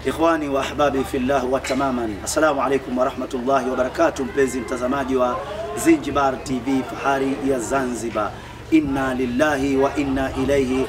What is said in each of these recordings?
Ikhwani wa ahbabi fillah wa tamaman. Assalamu alaikum wa rahmatullahi wa barakatuh. Mpenzi mtazamaji wa Zinjibar TV, fahari ya Zanzibar. Inna lillahi wa inna ilaihi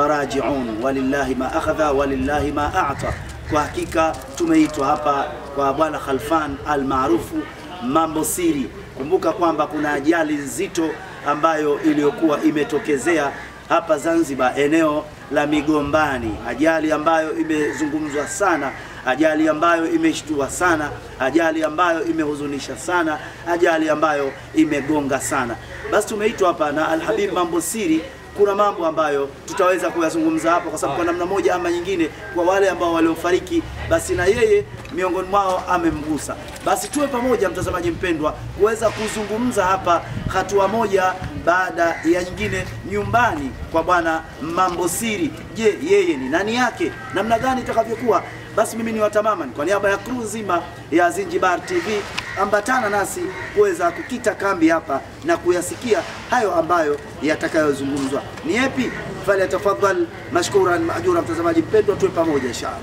raji'un. Walillahi ma akhadha walillahi ma a'ta. Kwa hakika tumeitwa hapa kwa Bwana Khalfan almaarufu Mambo Siri. Kumbuka kwamba kuna ajali nzito ambayo iliyokuwa imetokezea hapa Zanzibar, eneo la Migombani. Ajali ambayo imezungumzwa sana, ajali ambayo imeshtua sana, ajali ambayo imehuzunisha sana, ajali ambayo imegonga sana. Basi tumeitwa hapa na Alhabib Mambo Siri. Kuna mambo ambayo tutaweza kuyazungumza hapa kwa sababu kwa namna moja ama nyingine, kwa wale ambao waliofariki basi na yeye miongoni mwao amemgusa. Basi tuwe pamoja mtazamaji mpendwa kuweza kuzungumza hapa hatua moja baada ya nyingine nyumbani kwa Bwana Mambo Siri. Je, yeye ni nani yake? Namna gani itakavyokuwa? Basi mimi ni watamaman kwa niaba ya crew nzima ya Zinjibar TV, ambatana nasi kuweza kukita kambi hapa na kuyasikia hayo ambayo yatakayozungumzwa. Ni yapi? Fali tafadhal mashkuran maajura. Mtazamaji mpendwa, tuwe pamoja inshallah.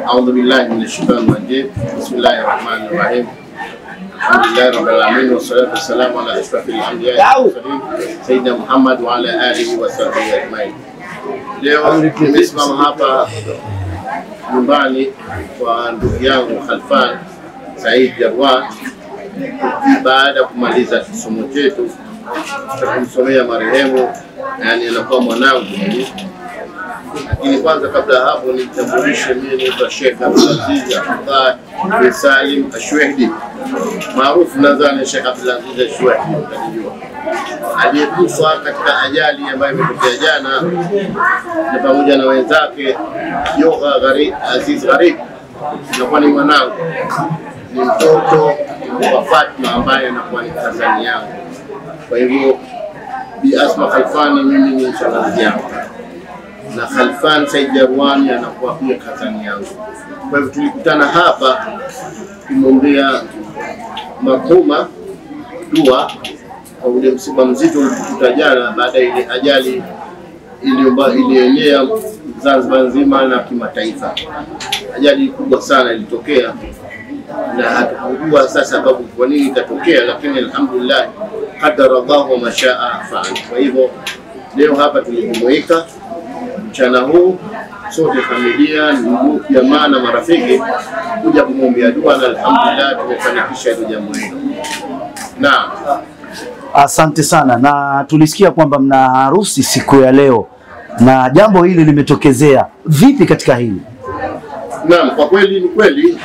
A'udhu billahi minash shaitani rajim. Bismillahir rahmanir rahim. Alhamdulillahi rabbil alamin wassalatu wassalamu ala ashrafil anbiya'i wal mursalin sayyidina Muhammad wa ala alihi wa sahbihi ajma'in. Leo nimesimama hapa nyumbani kwa ndugu yangu Khalfan Said Jarwan baada kumaliza kisomo chetu cha kumsomea marehemu, yani anakuwa mwanangu mimi. Lakini kwanza kabla hapo nitambulishe, mimi naitwa Sheikh Abdulaziz Abdullah bin Salim Ashwehdi, maarufu nadhani Sheikh Abdulaziz Ashwehdi, mtajua, aliyekufa katika ajali ambayo imetokea jana na pamoja na wenzake Yoga Gharib, Aziz Gharib. Anakuwa ni mwanangu, ni mtoto wa Fatma ambaye anakuwa ni kazani yangu. Kwa hivyo Bi Asma Khalfani mimi ni mshangazi yangu, na Khalfan Said Jarwani anakuwa pia kazani yangu. Kwa hivyo tulikutana hapa kumwombea marhuma dua kwa ule msiba mzito uliotukuta jana baada ile ajali iliyoenea Zanzibar nzima na kimataifa. Ajali kubwa sana ilitokea na hatukujua sasa sababu kwa nini ikatokea, lakini alhamdulillah qadara Allahu ma shaa fa'al. Kwa hivyo leo hapa tulijumuika mchana huu sote, familia, ndugu, jamaa na marafiki, kuja kumwombea dua na alhamdulillah tumefanikisha hilo jambo hilo. Naam. Asante sana. Na tulisikia kwamba mna harusi siku ya leo na jambo hili limetokezea. Vipi katika hili? Naam, kwa kweli ni kweli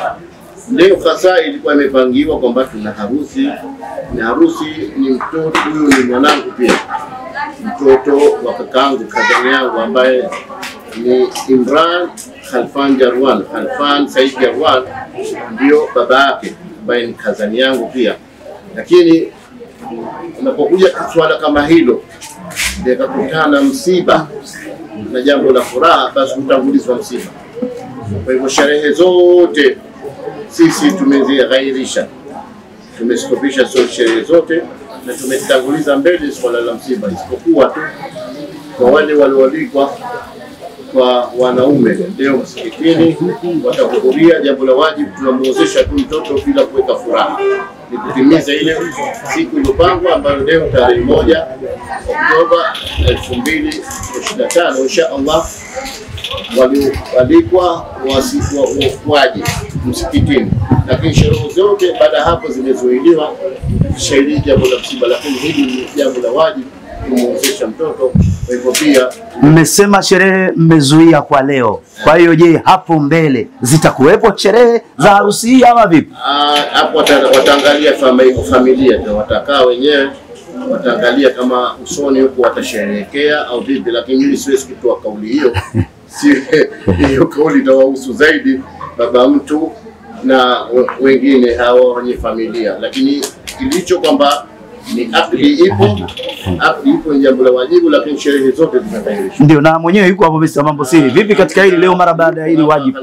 leo hasa ilikuwa imepangiwa kwamba tuna harusi, na harusi ni mtoto huyu, ni mwanangu pia, mtoto wa kakangu, kazani yangu ambaye ni Imran Khalfan Jarwan. Khalfan Said Jarwan ndio baba yake ambaye ni kazani yangu pia. Lakini unapokuja swala kama hilo likakutana msiba na jambo la furaha, basi utangulizwa msiba. Kwa hivyo sherehe zote sisi tumezighairisha, tumestopisha sherehe zote na tumetanguliza mbele swala la msiba, isipokuwa tu kwa wale walioalikwa kwa wanaume leo msikitini watahudhuria. Jambo la wajibu, tunamuozesha tu mtoto bila kuweka furaha, ni kutimiza ile siku iliyopangwa ambayo leo tarehe 1 Oktoba 2025 insha Allah walioalikwa waje msikitini, lakini sherehe zote baada hapo zimezuiliwa shahidi jambo la msiba, lakini hili ni jambo la wajibu kumuozesha mtoto. Kwa hivyo pia mmesema sherehe mmezuia kwa leo. Kwa hiyo je, hapo mbele zitakuwepo sherehe za harusi hii ama vipi? Hapo wataangalia familia, watakaa wenyewe wataangalia kama usoni huko watasherehekea au vipi, lakini mimi siwezi kutoa kauli hiyo. Si hiyo kauli itawahusu zaidi baba mtu na wengine hao wenye familia, lakini kilicho kwamba ni akli ipo, akli ipo ni jambo la wajibu, lakini sherehe zote zimetayarishwa. Ndio, na mwenyewe yuko hapo Mr. Mambo Siri. Vipi katika hili leo mara baada ya hili wajibu?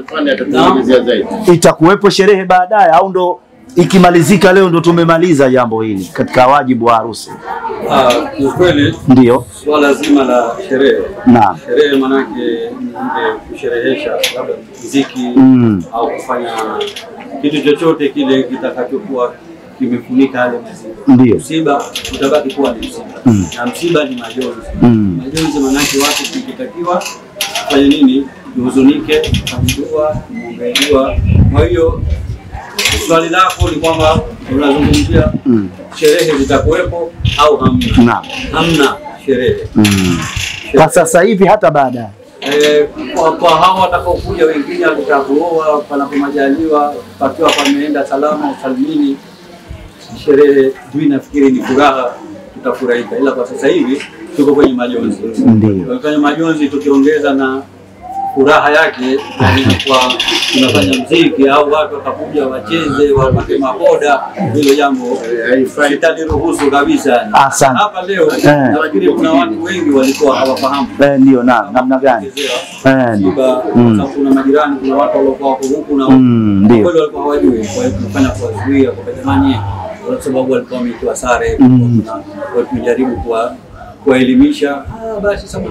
Itakuwepo sherehe baadaye au ndo Ikimalizika leo ndo tumemaliza jambo hili katika wajibu wa harusi. Kweli ndio swala zima la sherehe. Naam. Sherehe maana yake ni kusherehesha labda muziki au kufanya kitu chochote kile kitakachokuwa kimefunika yale mazingira. Ndio. Msiba utabaki kuwa ni msiba. Na msiba ni majonzi. Majonzi maana yake watu tukitakiwa kufanya nini? Tuhuzunike, tufanye dua, muombe dua. Kwa hiyo swali lako ni kwamba unazungumzia sherehe zitakuwepo au hamna? Naam. Hamna sherehe. Kwa sasa hivi hata baadaye. Kwa hao watakaokuja wengine watakaooa panapo majaliwa pakiwa pameenda salama usalimini, sherehe mimi nafikiri ni furaha, tutafurahika. Ila kwa sasa hivi tuko kwenye majonzi. Ndio. Kwenye majonzi tukiongeza na furaha yake kwa tunafanya muziki au watu watakuja wacheze wapate maboda, hilo jambo sitaliruhusu kabisa. Asante. Hapa leo nafikiri kuna watu wengi walikuwa hawafahamu. Ndio, na namna gani? Ndio. Kuna majirani, kuna watu waliokuwa wako huku na ndio. Kweli walikuwa hawajui. Kwa hiyo tunafanya kuwazuia kwa jamani, kwa sababu walikuwa wameitwa sare, kwa tunajaribu kuwaelimisha. Basi sasa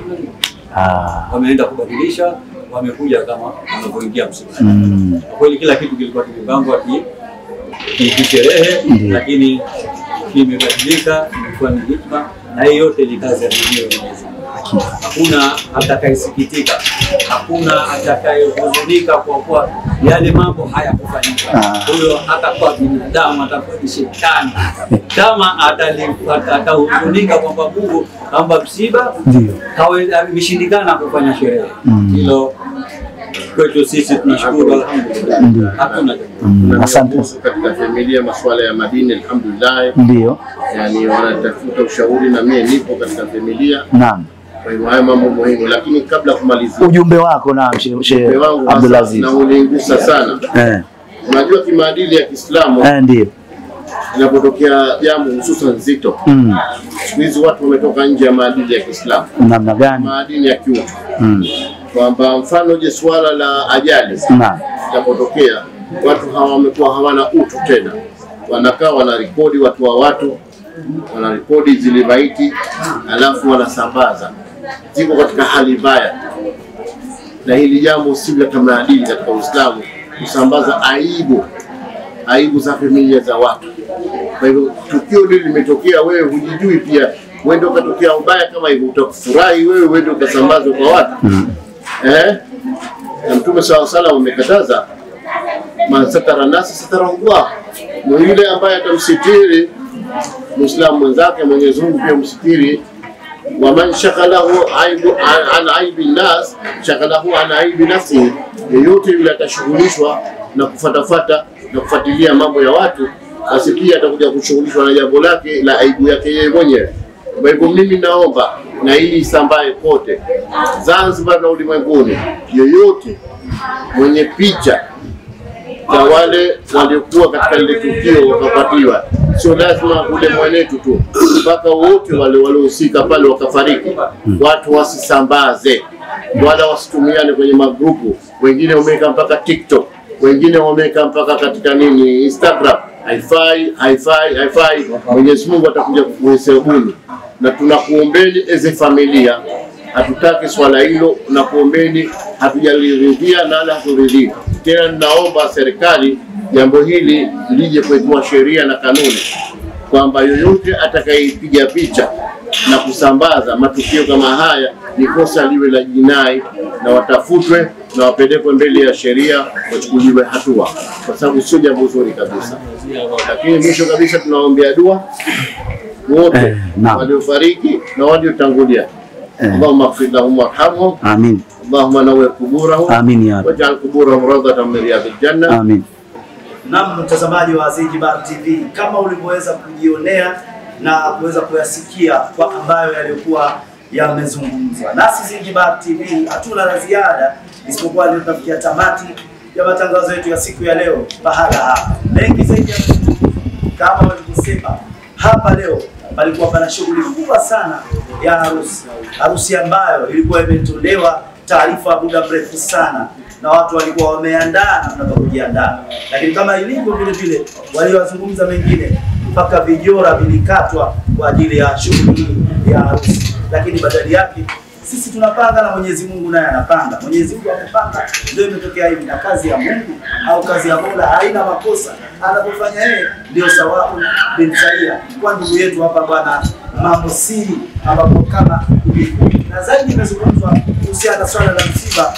wameenda kubadilisha, wamekuja kama wanavyoingia msibani. Kwa kweli kila kitu kilikuwa kimepangwa kisherehe, lakini kimebadilika, imekuwa ni hikma, na hii yote ni kazi ya Mwenyezi Mungu. Hakuna atakayesikitika, hakuna atakayehuzunika kwa kuwa yale mambo hayakufanyika. Huyo atakuwa binadamu, atakuwa ni shetani. Kama atahuzunika kwamba Mungu kwamba msiba ameshindikana kufanya sherehe. Hilo kwetu sisi tunashukuru, alhamdulillah. Hakuna. Asante. Katika familia masuala ya madini alhamdulillah. Ndio. Yani wanatafuta ushauri na mimi nipo katika familia. Naam. Kwa hiyo haya mambo muhimu, lakini kabla kumalizia ujumbe wako na Sheikh Abdulaziz na ulingusa sana. Unajua kimaadili ya Kiislamu ndio. Inapotokea jambo hususan nzito. Siku hizi watu wametoka nje ya maadili ya Kiislamu. Namna gani? Maadili ya kiutu. Kwamba mfano je swala la ajali. Naam. Inapotokea watu hawa wamekuwa hawana utu tena. Wanakaa wanarekodi watu wa watu, wanarekodi zile maiti alafu wanasambaza. Ziko katika hali mbaya. Na hili jambo si la maadili katika Uislamu, kusambaza aibu za familia za watu. Kwa hivyo tukio hili limetokea, wewe hujijui pia, wewe ndio ukatokea ubaya kama hivyo, utakufurahi wewe, wewe ndio ukasambaza kwa watu. Na Mtume sallallahu alaihi wasallam amekataza, man satara nasa satara Allah, yule ambaye atamsitiri Muislamu mwenzake Mwenyezi Mungu pia msitiri. Wa man shaghalahu aibu an aibi nas shaghalahu an aibi nafsihi, yeyote yule atashughulishwa na kufatafata na kufuatilia mambo ya watu, basi pia atakuja kushughulishwa na jambo lake la aibu yake yeye mwenyewe. Kwa hivyo mimi naomba na hii isambae kote Zanzibar na ulimwenguni, yeyote mwenye picha za wale waliokuwa katika lile tukio wakapatiwa, sio lazima ule mwenetu tu, mpaka wote wale waliohusika pale wakafariki, watu wasisambaze wala wasitumiane kwenye magrupu. Wengine wameweka mpaka TikTok, wengine wameweka mpaka katika nini Instagram. Haifai, haifai, haifai. Mwenyezi Mungu atakuja kukuhesabuni, na tunakuombeni as a familia, hatutaki swala hilo, na kuombeni, hatujaliridhia na wala haturidhii. Tena naomba serikali jambo hili lije kuwekwa sheria na kanuni, kwamba yoyote atakayepiga picha na kusambaza matukio kama haya ni kosa liwe la jinai, na watafutwe na wapelekwe mbele ya sheria, wachukuliwe hatua, kwa sababu sio jambo zuri kabisa. Lakini mwisho kabisa tunaombea dua wote waliofariki na waliotangulia. Allahumma ighfir lahum warhamhum. Amin. Allahumma nawwir kuburahum. Amin ya Rabbi. Waj'al kuburahum rawdatan min riyadil janna. Amin. Na mtazamaji wa Zanzibar TV, kama ulivyoweza kujionea na kuweza kuyasikia kwa ambayo yalikuwa yamezungumzwa. Nasi Zanzibar TV hatuna la ziada isipokuwa leo tunafikia tamati ya matangazo yetu ya siku ya leo pahala hapa. Mengi zaidi kama walivyosema hapa leo palikuwa pana shughuli kubwa sana ya harusi. Harusi ambayo ilikuwa imetolewa taarifa muda mrefu sana na watu walikuwa wameandaa na mnataka kujiandaa, lakini kama ilivyo vile vile waliwazungumza mengine mpaka vijora vilikatwa kwa ajili ya shughuli ya harusi, lakini badali yake sisi tunapanga na Mwenyezi Mungu naye anapanga. Mwenyezi Mungu amepanga, ndio imetokea hivi. Na kazi ya Mungu au kazi ya Mola haina makosa, anapofanya yeye ndio sawabu bin saia. Kwa ndugu yetu hapa bwana Mambo Siri, ambapo kama na zaidi imezungumzwa kuhusiana na swala la msiba,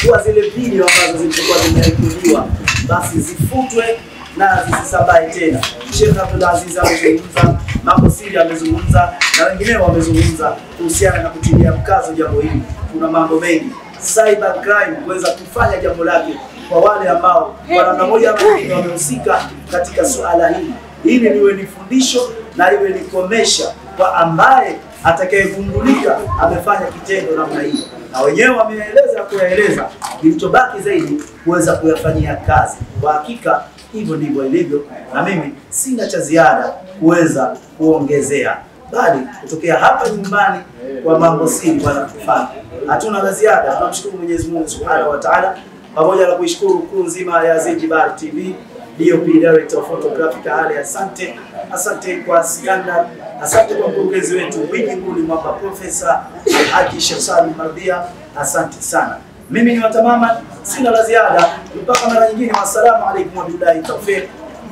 kuwa zile video ambazo zilikuwa zimerekodiwa basi zifutwe na zisisambae tena. Sheikh Abdul Aziz amezungumza, Mambo Siri amezungumza na wengineo wamezungumza kuhusiana na kutilia mkazo jambo hili. Kuna mambo mengi, cyber crime kuweza kufanya jambo lake kwa wale ambao kwa namna moja au nyingine wamehusika katika suala hili. Hili liwe ni fundisho na iwe ni komesha kwa ambaye atakayegundulika amefanya kitendo namna hiyo, na wenyewe wameeleza kuyaeleza, kilichobaki zaidi kuweza kuyafanyia kazi. Kwa hakika hivyo ndivyo ilivyo, na mimi sina cha ziada kuweza kuongezea, bali kutokea hapa nyumbani kwa Mambo Siri bwana tufanye, hatuna la ziada. Tunamshukuru Mwenyezi Mungu Subhanahu wa Ta'ala, pamoja na kuishukuru kuu nzima ya Zinjibar TV, DOP Director of Photography Hali, asante. Asante kwa Sikandar, asante kwa mkurugenzi wetu Mwinyi Nguli Mwamba, Profesa Alhaji Sheikh Salim Mardia, asante sana. Mimi ni Watamama, sina la ziada mpaka mara nyingine. Wassalamu alaikum wa billahi tawfiq.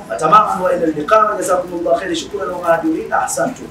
Watamama wa ila liqa, jazakumullahu khair, shukran wa mahdurina, ahsantum.